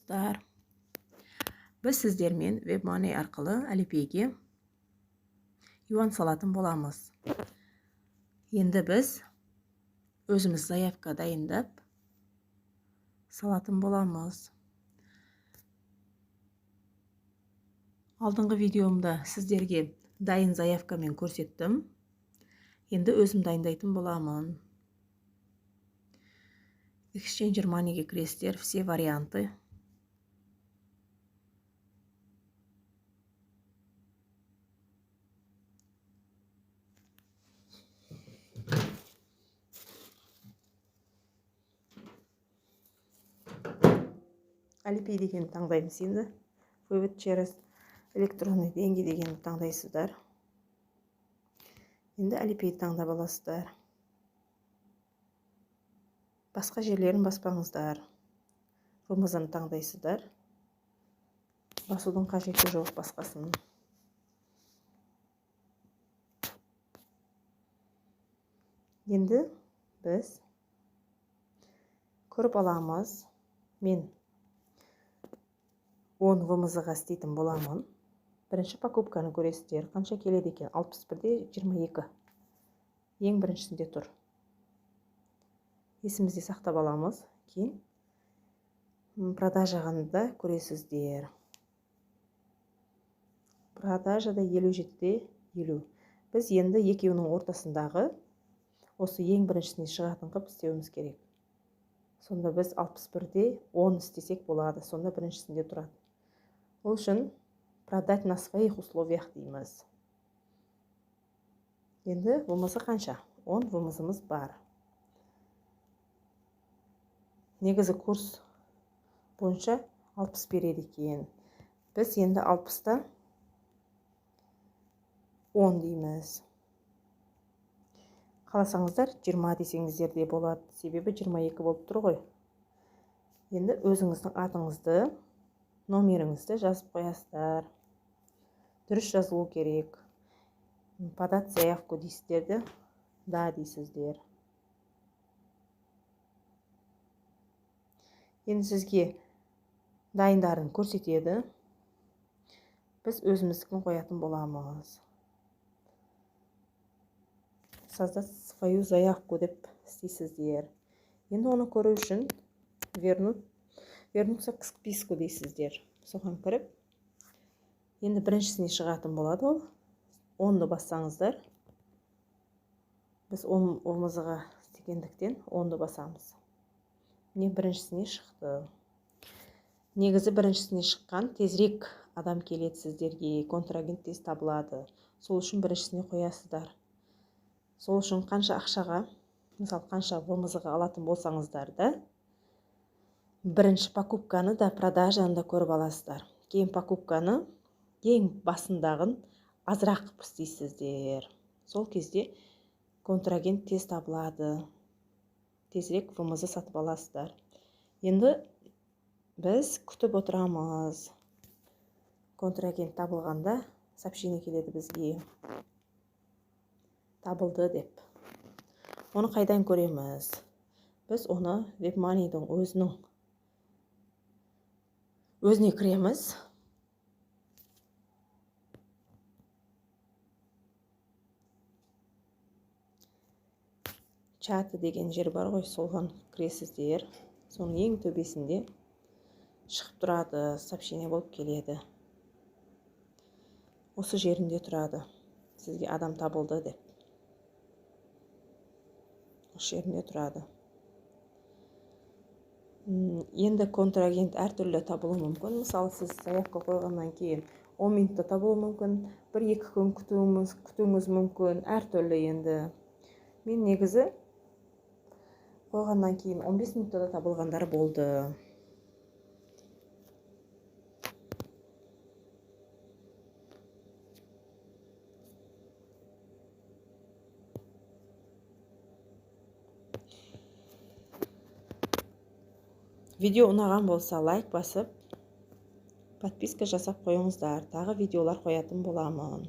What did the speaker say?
Достар, біз сіздермен WebMoney арқылы Alipay'ге юан салатын боламыз. Енді біз өзіміз заявка дайындап салатын боламыз. Алдыңғы видеомда сіздерге дайын заявкамен көрсеттім. Енді өзім дайындайтын боламын. Exchanger Money'ге кіресіздер, все варианты. Alipay дегенді таңдаймыз енді. Вывод через электронный деньги дегенді таңдайсыздар. Енді Alipay'ді таңдап аласыздар. Басқа жерлерін баспаңыздар. WMZ-ны таңдайсыздар. Басудың қажеті жоқ басқасын. Енді біз көріп аламыз. Мен 10 WMZ-ға істейтін боламын. Бірінші покупканы көресіздер. Қанша келеді екен? 61-де 22. Ең біріншісінде тұр. Есімізде сақтап аламыз. Кейін продажағаны да көресіздер. Продажада 57-де 50. Біз енді екеуінің ортасындағы осы ең біріншісіне шығатын қылып істеуіміз керек. Сонда біз 61-де 10 істесек болады. Сонда біріншісінде тұрады. Ол үшін продать на своих условиях дейміз. Енді WMZ қанша? 10 WMZ-ымыз бар. Негізі курс бойынша 60 береді екен. Біз енді 60-та 10 дейміз. Қаласаңыздар 20 десеңіздер де болады. Себебі 22 болып тұр ғой. Енді өзіңіздің атыңызды, номеріңізді жазып қоясыздар. Дұрыс жазылу керек. Подать заявку дейсіздер де, да дейсіздер. Енді сізге дайындарын көрсетеді. Біз өзіміздікін қоятын боламыз. Создать свою заявку деп істейсіздер. Енді оны көру үшін вернуться к списку дейсіздер. Соған кіріп, енді біріншісіне шығатын болады ол. 10-ны бассаңыздар, біз 10 WMZ-ға істегендіктен 10-ны басамыз. Міне, біріншісіне шықты. Негізі біріншісіне шыққан тезірек адам келеді сіздерге, контрагент тез табылады. Сол үшін біріншісіне қоясыздар. Сол үшін қанша ақшаға, мысалы, қанша WMZ-ға алатын болсаңыздар да, бірінші покупканы да, продажаны да көріп аласыздар. Кейін покупканы ең басындағын азырақ қылып істейсіздер. Сол кезде контрагент тез табылады. Тезірек WMZ сатып аласыздар. Енді біз күтіп отырамыз. Контрагент табылғанда сообщение келеді бізге. Табылды деп. Оны қайдан көреміз? Біз оны WebMoney'дің өзінің өзіне кіреміз. Чаты деген жер бар ғой, соған кіресіздер. Соның ең төбесінде шығып тұрады, сообщение болып келеді. Осы жерінде тұрады. Сізге адам табылды деп. Осы жерінде тұрады. Енді контрагент әртүрлі табылуы мүмкін. Мысалы, сіз заявка қойғаннан кейін 10 минутта табылуы мүмкін, 1-2 күн күтуіңіз мүмкін, әртүрлі енді. Мен негізі қойғаннан кейін 15 минутта да табылғандар болды. Видео ұнаған болса, лайк басып, подписка жасап қойыңыздар. Тағы видеолар қоятын боламын.